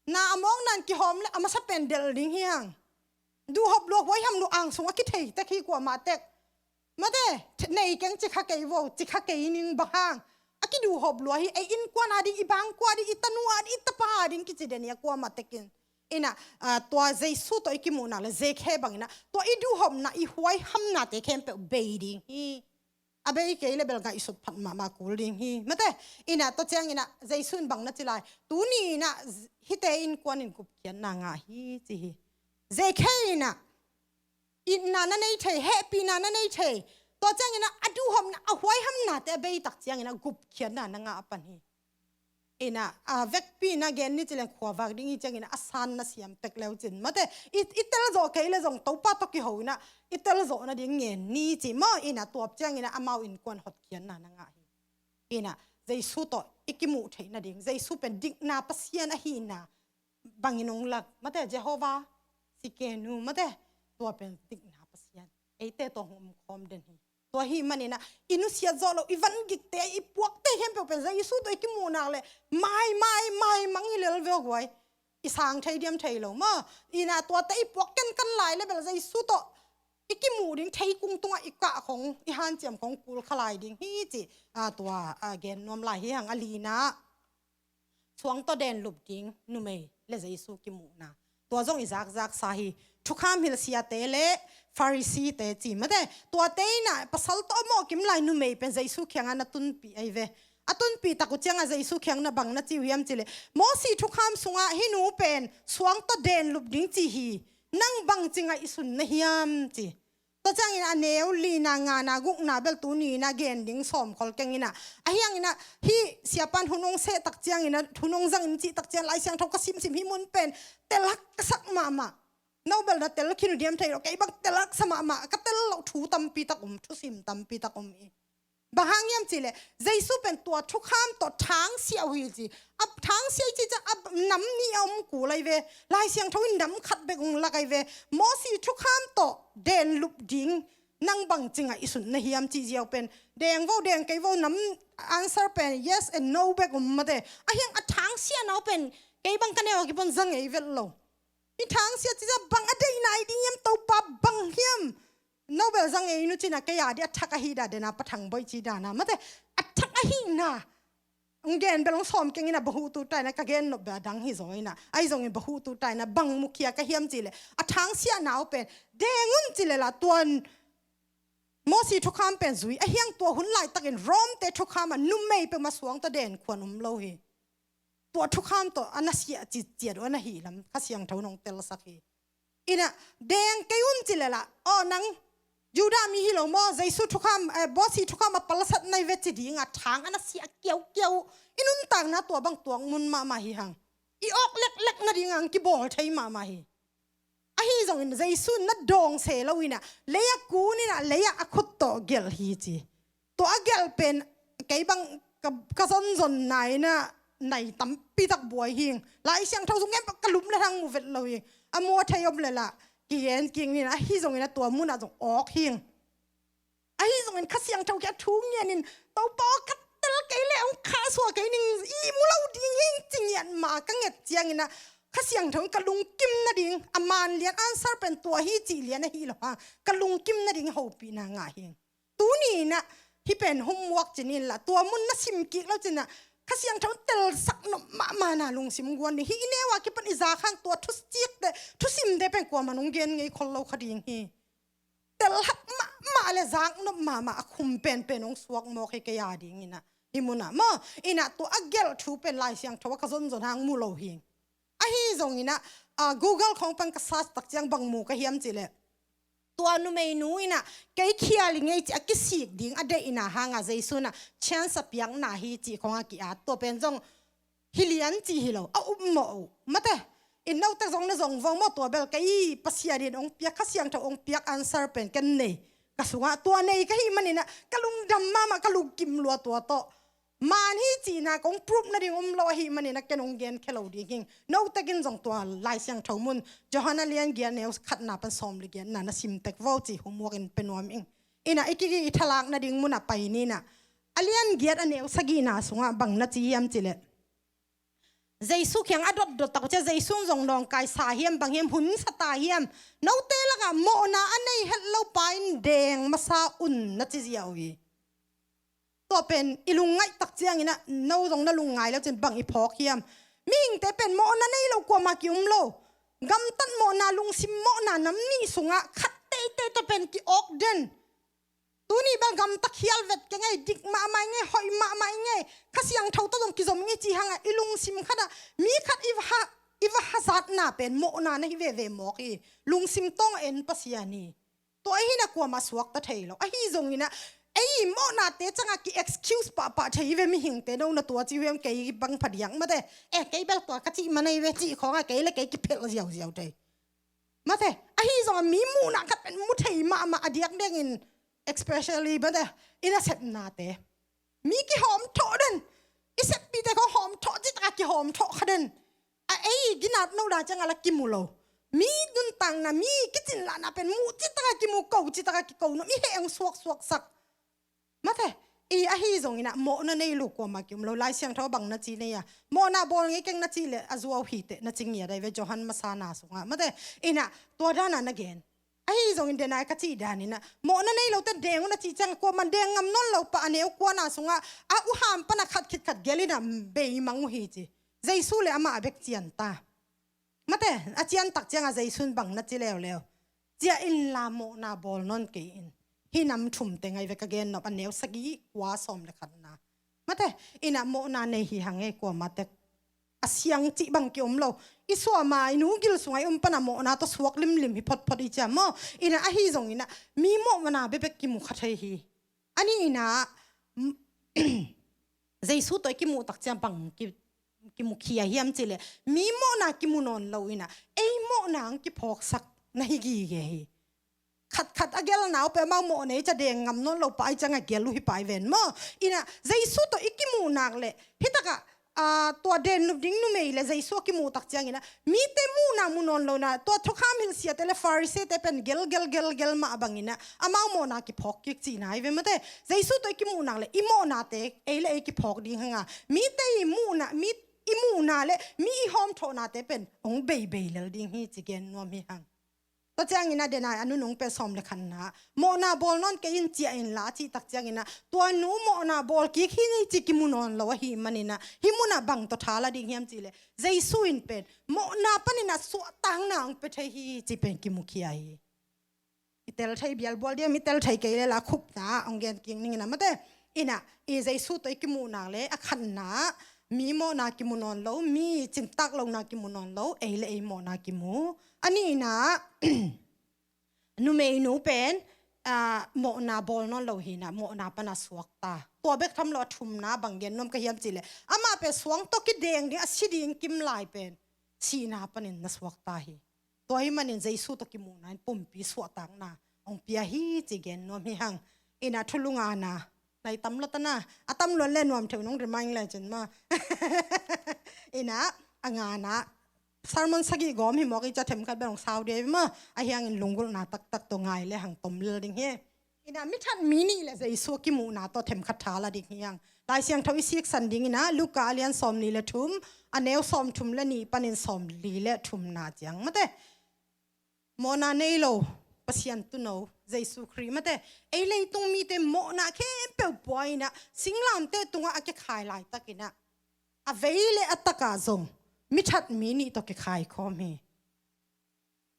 Na a mawkna in kihawm leh a masa pen delh ding hi hang. Duhhop lua, huaiham lua, angsung a kithei tek hi kuamah tek. Mate, nei keng ci kha kei vo, ci kha kei ning, bang hang? A kiduhhop lua hi, ei innkuan a ding, i bangkua ding, i tanu a ding, i tapa a ding kici den hi a kuamah tekin. In ah, ah, tua Jesu tawh i kimuh nak leh Zekhe bangin ah tua i duhhopna, i huaihamnate khempeuh bei ding hi. A bei kei leh bel ngaihsut phat mahmah kul ding hi, mate. In ah tua ciangin ah Jesu in bang na ci lai, tuni in ah hihte innkuan in gupkhiatna ngah hi ci hi. Zekhe in ah itna na nei thei, hehpihna na nei thei. Tua ciangin ah a duhhopna, a huaihamnate a bei tak ciangin ah gupkhiatna na ngah a pan hi. In ah, a vekpi in ah gen ni ci leng khuavak ding hi ciangin ah a san na siam tek leu cin, mate, i, i tel zawh kei leh zong Topa tawh kiho in ah i tel zawh nading ngen ni ci maw? In ah tua ciangin ah amau innkuan hotkhiatna na ngah hi. In ah Jesu tawh i kimuh theih nading, Jesu pen dikna Pasian ahihna bangin hong lak, mate, Jehovah Tsidkenu, mate, tua pen dikna Pasian, eite tawh hong omkhawm den hi. Tua ahih manin ah i nusiat zawh loh, i van gikte, i puakte khempeuh pen Jesu tawh i kimuh nak leh mai, mai, mai mang hi lel ve aw guai. I sang thei diam thei lo maw? Ina tuate i puak kenkan lai leh bel Jesu tawh i kimuh ding theikung tungah i kah khong, i hanciam khong kul kha lai ding hi ci. A, tua, a, gen nuam lai hi hang. A lina, suang tawh den lup ding numei leh Jesu kimuhna. Tua zong i zakzaksa hi. Thukham hilh siate leh Pharisee-te ci mate. Tuate in ah pasal tawh a mawhkim lai numei pen Jesu kiangah na tunpih ahi ve. A tunpih tak uh ciangah Jesu kiang na bang na ci uh hiam cih leh, Mosi thukham sungah hih nu pen suang tawh den lup ding ci hi. Nang bangci ngaihsun na hiam ci. Tua ciangin a neu lina, ngana, gukna bel tuni in ah gen ding sawm khol keng in ah. Ahi hangin ah hih siapa'n hun hong seh tak ciangin ah, hun hong zangin cih tak ciang Lai Siangtho ka simsim, hih mun pen telhak ka sak mahmah. No bel na tel khin uh diam thei lo, kei bang telhak sa mahmah, ka tel loh thu tampi tak um, thusim tampi tak um hi. Bang hang hiam cih leh, Jesu pen tua thukham tawh thangsiah uh hi ci. A thangsiah i cih ciang a nam nih a om kul ahi ve. Lai Siangtho in nam khat bek hong lak ahi ve. Mosi thukham tawh den lup ding nang bangci ngaihsun na hiam cih ziau pen, deng vo, deng kei vo, nam answer pen yes and no bek um mate. Ahi hang a thangsiahna uh pen kei bang ka neu a kipan za ngei vet lo. Hih thangsiah cih ciang bang a deihna hi ding hiam, Topa, bang hiam? No bel za ngei nu cin ah, kei a ding a thak ahih dan, den a pathang bawi cih dan a mate. A thak ahihna hong gen bel hong sawm keng in ah, bang huh tu ta in ah, ka gen nop bel a dang hi zaw in ah. Ahi zongin bang huh tu ta in ah, bang mukhia ka hiam cih leh, a thangsiahna uh pen deng un ci leh la, tuan Mosi thukham pen zui. Ahi hang tua hun laitakin Rome-te thukham ah numei peuhmah suang tawh den khuan um lo hi. Tua thukham tawh a na siah citciat uh a na hih lam Kha Siangtho in hong telsak hi. In ah, deng kei un ci leh la, aw nang Judah mi hi lo maw, Jesu thukham, eh, Mosi thukham a palsat na hi ve ci ding a thang a na siah kiaukiau uh. I nuntakna tua bang tuak mun mahmah hi hang. I awk leklek nading a hong kibawl thei mahmah hi. Ahi zongin Jesu in na dawng se lo in ah, lei ah kun in ah, lei ah a khut tawh gelh hi ci. Tua a gelh pen kei bang ka, ka zonzonna in ah nai tampi tak buai hing. Lai Siangtho zong gen bang ka lum leh hang mu vet lo hing. A mu a thei om leh la kigen kik ni in ah, ahi zongin ah tua mun ah zong awk hing. Ahi zongin Kha Siangtho kiang thu ngen in, Topa aw, ka tel kei leh hong khahsuah kei ning, ihmu lo ding hing ci ngiat mah ka nget ciangin ah, Kha Siangtho in ka lungkim nading, a man lian answer pen tua hi cih lian ahi lo hang, ka lungkim nading hopihna ngah hing. Tuni in ah hih pen homework ci ni in la, tua mun na sim kik lo cin ah, Kha Siangtho in telsak nop mahmahna lungsim guan ding. Hih i neu a kipan i zak hang tua thucikte, thusimte pen kuamah in hong gen ngei khol lo kha ding hi. Telhak mahmah leh zak nop mahmah a khum penpen hong suak mawk hi kei a ding in ah. Hih mun ah maw, in ah tua a gelh thu pen Lai Siangtho ah ka zonzon hang mu lo hing. Ahi zongin ah, ah, Google khawng pan ka search tak ciang bang mu ka hiam cih leh, tua numeinu in ah kei khial hi ing ei ci a kisik ding a deihna hang ah Jesu in ah chance a piakna hi cih khawng a ki-at. Tua pen zong hi lian cih hi lo, a upmawh uh. Mate, in note zong na zong vong maw, tua bel kei Pasian in hong piak, Kha Siangtho hong piak answer pen ken nei. Ka sungah tua nei ka hih manin ah ka lungdam mahmah, ka lungkim lua tua tawh. Man hi cihna kong proof nading om lo ahih manin ah ken hong genkhia lo ding hing. Note in zong tua Lai Siangtho mun, Johan a lian giat, a neu khatna pan sawm leh giatna na sim tek vo ci, homework in pia nuam ing. In ah i ki, i thalak nading mun ah pai ni in ah. A lian giat, a neu sagihna sungah bang na ci hiam cih leh, Jesu kiang a dotdot tak uh ciang Jesu in zong nawngkaisa hiam, bang hiam, hunsa ta hiam, note lakah mawhna a nei het lo pa in deng masa un na ci ziau hi. Tua pen i lungngaih tak ciangin ah, no zong na lungngai lo cin bang i phawk hiam? Mihingte pen mawhna nei lo kuamah ki-um lo. Gamtat mawhna, lungsim mawhna nam nih sungah khat teitei tawh pen ki-awk den. Tuni bel gamta khial vet keng ei, dik mahmah ing ei, hoih mahmah ing ei, Kha Siangtho tawh zong kizom ing ei cih hangah i lungsim khatah mi khat i va ha, i va hazatna pen mawhna na hi veve mawk hi. Lungsim tawng a en Pasian hi. Tua ahi in ah kuamah suakta thei lo. Ahi zongin ah ei mawhnate ciangah ki-excuse pahpah thei hi ve mihingte, no na tua ci uh hiam, kei bang phadiak mate. Eh, kei bel tua ka cih man ahi ve cih khawngah kei leh kei kiphelh ziauziau thei. Mate, ahi zongah mi muhna khat pen mu thei mahmah a diakdiakin, especially mate, i nasepnate. Mi kihawmthawh den, i seppihte khawng hawmthawh citak a kihawmthawh kha den. A ei ginat nohna ciangah la kimu lo. Mi nuntakna, mi kicinlahna pen muh citak a kimu, ko citak a kiko nuam, i heh hong suaksuaksak. Mate, i ahi zongin ah mawhna nei lo kuamah ki-um lo. Lai Siangtho bang na ci nei a, mawhna bawl ngei keng na cih leh a zuau hi teh na ci ngiat ahi ve, Johan masa na sungah. Mate, in ah tua dan ah na gen. Ahi zongin denai ka cih dan in ah, mawhna nei lote deng un a cih ciang, kuamah deng ngam nawn lo pah a neu kua na sungah, a uham pan a khat khit khat gelh in ah beimang uh hi ci. Jesu le amah bek cian ta. Mate, a cian tak ciangah Jesu in bang na ci leuleu? Ciah inla mawhna bawl nawn kei in. Hih nam thum teng ahi ve ka gen nop, a neu sagih, kua, sawm le khatna. Mate, in ah mawhna nei hi hang e, kuamah tek a siang cih bang ki-um lo. I suahma, i nu gil sungah i um pan a mawhna tawh suak limlim hi photphot i ciam maw? In ah ahi zongin ah mi mawhna bekbek kimu kha thei hi. A nihna, Jesu tawh i kimuh tak ciang bang ki, kimukhia hiam cih leh, mi mawhna kimu nawn lo in ah ei mawhna hong kiphawksak na hi gige hi. Khatkhat a gelhna uh pen amau mawh nei ciang deng ngam nawn lo pah ahih ciangah gelh uh hi pah hi ven maw? In ah Jesu tawh i kimuh nak leh, hi takah, aa, tua den nup ding numei le Jesu a kimuh tak ciangin ah mite muhna mu nawn lo in ah, tua thukham hilhsiate le Pharisee-te pen gelh, gelh, gelh, gelh mah bangin ah amau mawhna kiphawk kik cihna hi ve. Mate, Jesu tawh i kimuh nak leh i mawhnate ei le ei kiphawk ding hang a, mite i muhna, mi i muhna le mi i hawmthawhnate pen hong beibei lel ding hi ci gen nuam hi hang. Tua ciangin ah denai a nunung pen sawm le khatna, mawhna bawl nawn kei in, ciah inla a cih tak ciangin ah tua nu mawhna bawl kik hi ni ci kimu nawn lo ahih manin ah, hih munah bang tawh tha la ding hiam cih leh, Jesu in pen mawhna panin ah suahtakna hong pia thei hi cih pen kimukhia hi. I tel thei bialbual diam, i tel thei kei leh la khupna hong gen kik ning in ah. Mate, in ah i Jesu tawh i kimuh nak leh, a khatna, mi mawhna kimu nawn lo, mi cintak lohna kimu nawn lo, ei le ei mawhna kimu. A nihna, numeinu pen, aa, mawhna bawl nawn lo hi in ah, mawhna pan a suak ta. Tua bek tham lo, a thumna bang gen nuam ka hiam cih leh, amah pen suang tawh kideng ding, a si ding kim lai pen sihna panin na suak ta hi. Tua ahih manin Jesu tawh kimuhna in pumpi suahtakna hong pia hi ci gen nuam hi hang. In ah thulu ngana, nai tam lo ta na, a tam lo leh nuam theu nong remind le cin maw. In ah a ngana, sermon sagih gawm hi mawk i ciang themkhat bel hong sau ding hi maw. Ahi hangin lunggulhna taktak tawh ngai le hang tom lel ding hi. In ah mi that mi nih le Jesu a kimuhna tawh themkhat tha la ding hi hang. Lai Siangtho i siksan ding in ah Luka a lian sawmnih le thum, a neu sawmthum le nih panin sawmli le thumna ciang. Mate, mawhna nei lo Pasian tuuno Jesu Khrih, mate, ei leitung mite mawhna khempeuh pua in ah, singlamteh tungah a kikhai laitakin ah, a vei le a takah zong mi that mi nih tawh kikhai khawm hi.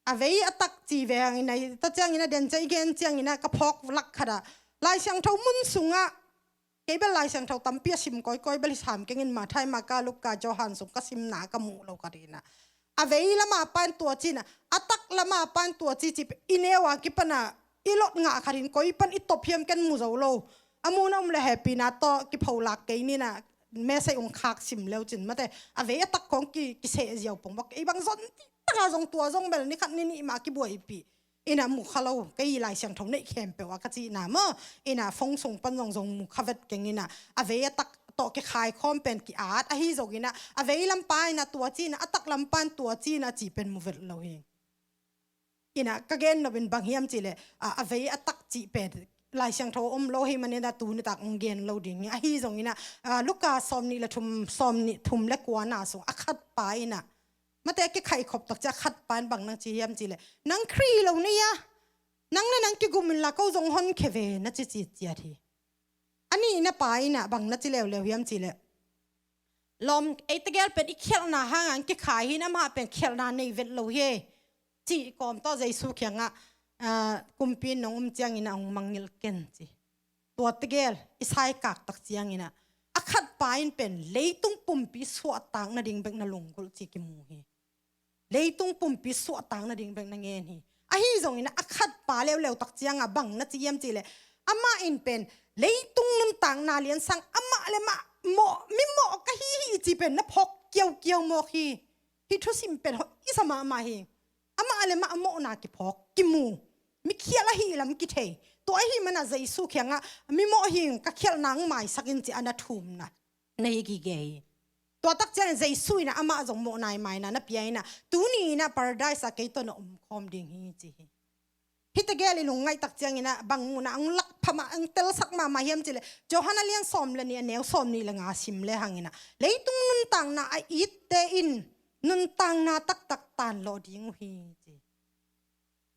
A vei a tak ci ve hangin ah, tua ciangin ah den ciang i gen ciangin ah ka phawk lak khat ah, Lai Siangtho mun sungah, kei bel Lai Siangtho tampi a sim kawikawi bel hi sam keng in, Matthai, Marka, Luka, Johan sung ka simna ka muh lo khat in ah, a vei lam a pan tua ci in ah, a tak lam a pan tua ci ci, i neu a kipan ah i lot ngah khat in koi pan i top hiam ken mu zo lo. A mun a um le hehpihna tawh kipholak kei ni in ah, message ung khak sim leu cin, mate, a vei a tak khawng ki, kiseh ziau pong bak. Ei bang zon ti taka zong tua zong bel ni khat ni nih mah kibuaipih. In ah mu kha lo, kei Lai Siangtho neih khempeuh ah ka cihna maw. In ah phone sung pan zong zong mu kha vet keng in ah, a vei a tak tawh kikhai khawm pen ki-at ahi zongin ah, a vei lam pan in ah tua ci in ah, a tak lam pan tua ci in ah ci pen mu vet lo hi. In ah ka gen nop in bang hiam cih leh, a, a vei a tak cih pen Lai Siangtho om lo hi manin ah tuni tak hong gen lo ding hi. Ahi zongin ah, a, Luka sawmnih le thum, sawmnih thum le kuana sung a khatpa in ah, mate, a kikhai khop tak ciang a khatpa in bang nang ci hiam cih leh, nang Khrih lo na hia, nang le nang kigum inla ko zong honkhia ve, na ci citciat hi. A nihnapa in ah bang na ci leuleu hiam cih leh, lawm, ei tegel pen i khialhna hangin kikhai hi in, amah pen khialhna nei vet lo hi, cih kawm tawh Jesu kiangah, aa, kumpi in nong um ciangin ah hong mangngilh ken ci. Tua tegel i saikak tak ciangin ah, a khatpa in pen leitung pumpi suahtak nading bek na lunggulh ci kimu hi. Leitung pumpi suahtak nading bek na ngen hi. Ahi zongin ah a khatpa leuleu tak ciangah bang na ci hiam cih leh, amah in pen leitung nuntakna liansang amah le mah mawh, mi mawh ka hi hi ci pen na phawk kiaukiau mawk hi. Hih thusim pen hoih i sa mahmah hi. Amah le mah a mawhna kiphawk, kimu, mikhial ahih lam kithei. Tua ahih manin ah Jesu kiangah mi mawh hi ing, ka khialhna hong maisak in ci a na thumna na hi gige hi. Tua tak ciangin Jesu in ah amah zong mawhna i maina na pia in ah, tuni in ah paradise ah kei tawh na omkhawm ding hi ci hi. Hihte gel i lungngaih tak ciangin ah bang munah hong lak phamah, hong telsak mahmah hiam cih leh, Johan a lian sawm le nih, a neu sawm nih le nga sim le hangin ah, leitung nuntakna a itte in nuntakna taktak tanlawh ding uh hi, ci.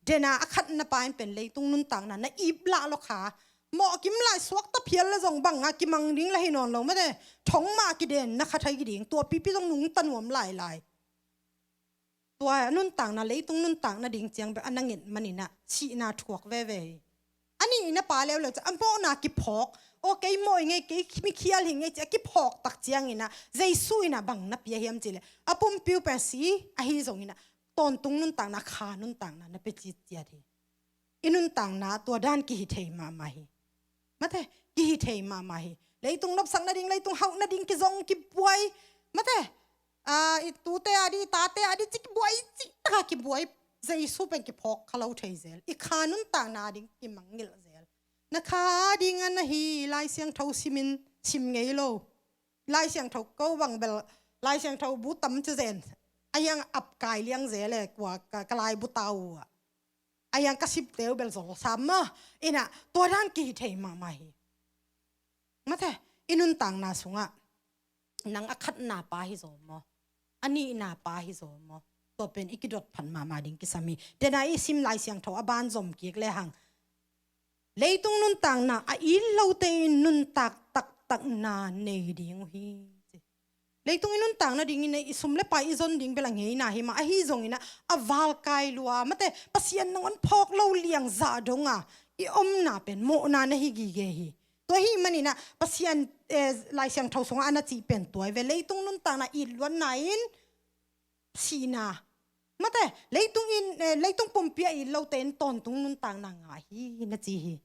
Dena a khatna pa in pen leitung nuntakna na ip lah lo kha. Mawh kim lai suakta phial le zong bang a kimang ding la hi nawn lo mate. Thong mah kidenna kha thei ding, tua pipi zong nungta nuam lailai. Tua nuntakna, leitung nuntakna ding ciang bek a na nget manin ah sihna thuak veve hi. A nihna pa leuleu ciang a mawhna kiphawk. Aw, kei mawh hi ngei, kei mikhial hi ngei ci a kiphawk tak ciangin ah Jesu in ah bang na pia hiam cih leh, a pumpi uh pen si ahi zongin ah tawntung nuntakna, kha nuntakna na pia citciat hi. I nuntakna tua dan kihi thei mahmah hi. Mate, kihi thei mahmah hi. Leitung nopsak nading, leitung hauh nading kizong kibuai. Mate, a, i tute a dih, i tate a dih ci kibuai, ci taka kibuai. Jesu pen kiphawk kha lo thei zel. I kha nuntakna ding kimangngilh zel. Na kha ding a na hi Lai Siangtho simin sim ngei lo. Lai Siangtho ko bang bel, Lai Siangtho bu tam ci zen. A hiang ap kai liang zel e, kua ka, ka lai bu tau ah. A hiang ka sipte uh bel zol sam maw. Inah, tua dan kihi thei mahmah hi. Mate, i nuntakna sungah nang a khatna pa hi zaw maw, a nihna pa hi zaw maw, tua pen i kidot phat mahmah ding kisam hi. Dena i sim Lai Siangtho a ban zom kik le hang, leitung nuntakna a it lote in nuntak taktakna nei ding uh hi, ci. Leitung i nuntak nadingin i sum le pai i zon ding bel a ngeina hi mah, ahi zongin ah a valkai lua, mate, Pasian nangawn phawk lo liang zah dong a i omna pen mawhna na hi gige hi. Tua hi manin ah Pasian, eh, Lai Siangtho sungah a na cih pen tua hi ve, leitung nuntakna it luatna in sihna. Mate, leitung in, eh, leitung pumpi a it lote in tawntung nuntakna ngah hi na ci hi.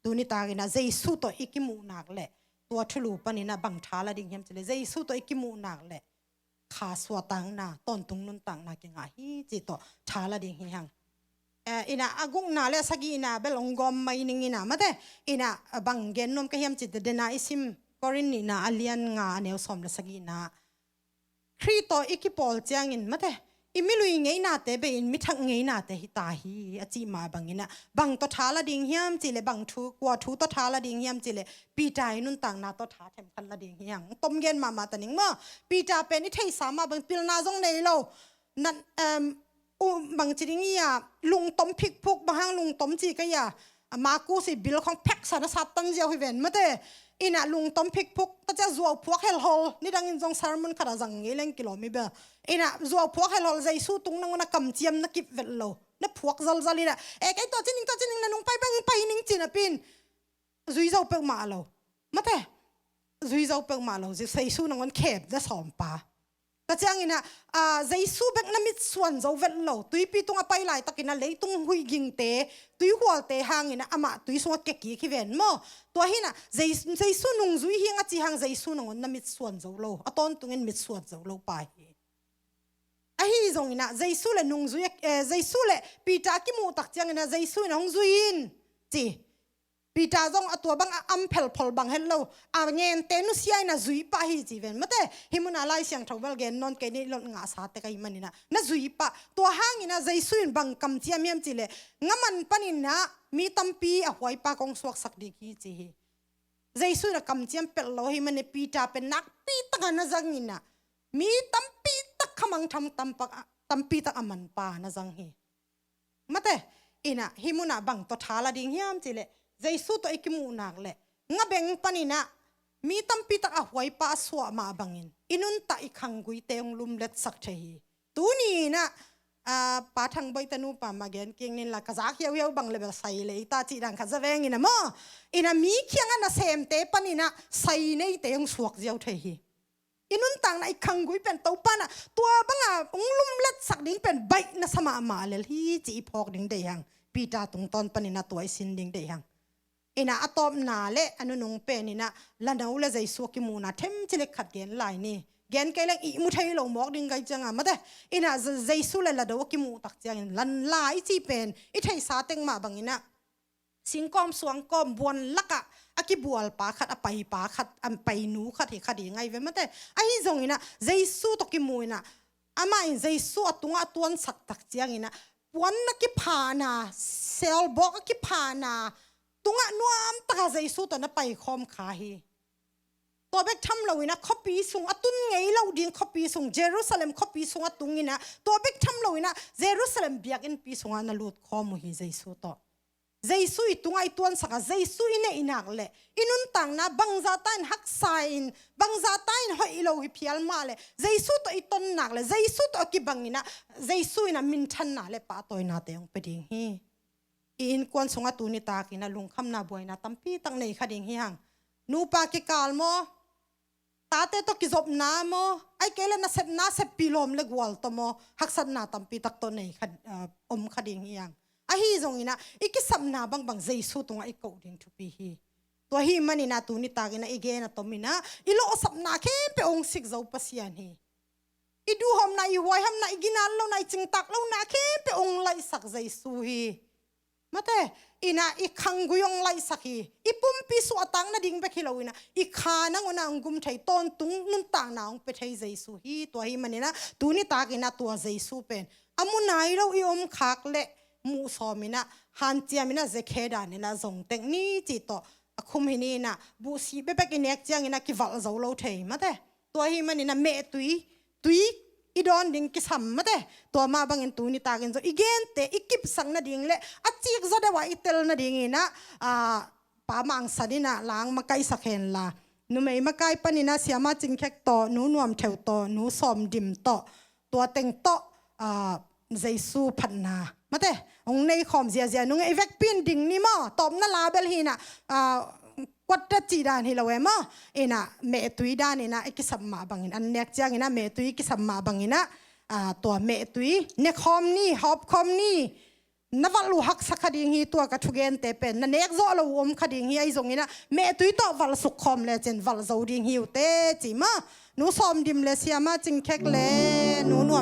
Tuni takin ah Jesu tawh i kimuh nak leh, tua thulu panin ah bang tha la ding hiam cih leh, Jesu tawh i kimuh nak leh kha suahtakna, tawntung nuntakna kingah hi cih tawh tha la ding hi hang. Eh, inah a gukna le a sagihna bel hong gawm mai ning inah, mate, inah bang gen nuam ka hiam cih leh, dena i sim Korin nihna a lian nga a neu sawm le sagihna, Khrih tawh i kipawl ciangin, mate, i milui ngeinate bei-in mithak ngeinate hi ta hi, a cih mah bangin ah, bang tawh tha la ding hiam cih leh, bang thu, kua thu tawh tha la ding hiam cih leh, Peter i nuntakna tawh tha themkhat la ding hi hang. Tom gen mahmah ta ning maw. Peter pen i theihsa mah bang pilna zong nei lo. Nan, em, u, bang ci ding hi a, lungtom phikphuk, bang hang lungtom ci ka hi a, a Markus i bil khong pheksa na sat tan ziau hi ven, mate. Inah lungtom phikphuk, ta cia zuau phuak helhol, nidangin zong sermon khat a zang ngei leng kilawm hi bel. Inah zuau phuak helhol, Jesu tung nangawn a kamciam na kip vet lo. Na phuak zalzal inah, e, kei tua ci ning, tua ci ning, na nung pai bang pai ning ci napi-in zui zo peuhmah lo. Mate, zui zo peuhmah lo, Jesu nangawn khep na sawm pa. Tua ciangin ah, ah, Jesu bek na mitsuan zo vet lo. Tuipi tungah pai laitakin ah leitung huih gingte, tuihualte hangin ah amah tui sungah kia kik hi ven maw. Tua hi inah Jesu, Jesu nungzui hi ing a ci hang Jesu nangawn na mitsuan zo lo. A tawntungin mitsuan zo lo pa hi. Ahi zongin ah Jesu le nungzui, eh, Jesu le Peter a kimuh tak ciangin ah Jesu in ah hong zui in ci. Peter zong a tua bang a am phelphol bang het lo, a ngente nusia in a zui pah hi ci ven. Mate, hih munah Lai Siangtho bel gen nawn kei ni, lot ngahsa tek ahih manin ah na zui pah. Tua hangin ah Jesu in bang kamciam hiam cih leh, nga man panin ah mi tampi a huaipa kong suaksak ding hi ci hi. Jesu in a kamciam pelh lo ahih manin Peter pen nakpi tak a na zang inah, mi tampi tak khamangthang tampi tak a manpa na zang hi. Mate, inah hih munah bang tawh tha la ding hiam cih leh, Jesu tawh i kimuh nak leh, nga beng panin ah mi tampi tak a huaipa a suah mah bangin i nuntak i khangguite hong lumletsak thei hi. Tuni inah, ah, Pa Thang Boih tanu pa mah gen kik ning la, ka zak hiauhiau bang le bel sai lei ta cih dan khat za veng inah maw. Inah mi kiangah nasemte panin ah sai neite hong suak ziau thei hi. I nuntakna i khanggui pen Topa in ah tua banga hong lumletsak ding pen baih na sa mahmah lel hi cih i phawk ding deih hang. Peter tungtawn panin ah tua i sin ding deih hang. Inah a tawpna le a nunung pen inah lano le Jesu a kimuhna themcik le khat gen lai ni. Gen kei leng ihmu thei lo mawk ding ka hi ciangin mate. Inah Je-, Jesu le lado a kimuh tak ciangin la i cih pen i theihsa tek mah bangin ah singkawm suangkawm buan lakah a kibualpa khat, a paipa khat, a painu khat hi kha ding ahi ve mate. Ahi zongin ah Jesu tawh kimuh inah, amah in Jesu a tungah a tuansak tak ciangin ah puan a kiphahna, selbawk a kiphahna tungah nuamtaka Jesu tawh na paikhawm kha hi. Tua bek tham loinah khuapi sung a tun ngei lo ding khuapi sung, Jerusalem khuapi sung a tunginah tua bek tham loinah Jerusalem biakinnpi sungah na lutkhawm uh hi Jesu tawh. Jesu i tungah i tuansakah, Jesu i neihnak le i nuntakna bangzahta in haksa in, bangzahta in hoih lo hi phial mah le Jesu tawh i tonnak le Jesu tawh a kibanginah Jesu inah minthanna le pahtawinate hong pia ding hi. I innkuan sungah tuni takinah lungkhamna buaina tampitak nei kha ding hi hang. Nupa kikal maw, tate tawh kizopna maw, ai kei le nasepna seppih lawm le gual tawh maw, haksatna tampitak tawh nei kha, ah, om kha ding hi hang. Ahi zonginah i kisapna bangbang Jesu tungah i koh ding thupi hi. Tua hi maninah tuni takinah i gen a tominah i lawhsapna khempeuh hong sik zo Pasian hi. I duhhawmna, i huaihamna, i ginat lohna, i cingtak lohna khempeuh hong laihsak Jesu hi. Mate, inah i khanggui hong laihsak hi. I pumpi suahtak nading bek hi loinah i kha nangawnah hong gum thei, tawntung nuntakna hong pia thei Jesu hi. Tua hi maninah tuni takinah tua Jesu pen a mu nai lo i om khak le muhsawminah hanciaminah zekhe daninah zong tek ni cih tawh a khum hi ninah buhsih bekbek i nek cianginah kivalh zo lo thei mate. Tua hi maninah mehtui, tui i dawn ding kisam mate. Tua mah bangin tuni takin zong i gente i kipsak nading le a cikzaw deuh ah i tel nadinginah, ah, Pa Mang San inah lang makaihsak henla, numei makai paninah Siama Cingkhek tawh, Nu Nuam Theu tawh, Nu Sawm Dim tawh, tua teng tawh, ah, Jesu phatna mate hong neikhawm ziazia nung ei vekpi in ding ni maw, tawpna label hinah, ah, kuatta cih dan hi lo e maw. Inah mehtui daninah i kisap mah bangin, an nek cianginah mehtui i kisap mah banginah, ah, tua mehtui nekhawm ni, hawpkhawm ni. Na valh uh haksa kha ding hi, tua ka thugente pen na nek zawh lo uh om kha ding hi. Ahi zonginah mehtui tawh valh sukkhawm lecin valh zo ding hi uh teh ci maw. Nu Sawm Dim le Siama Cingkhek le Nu Nuam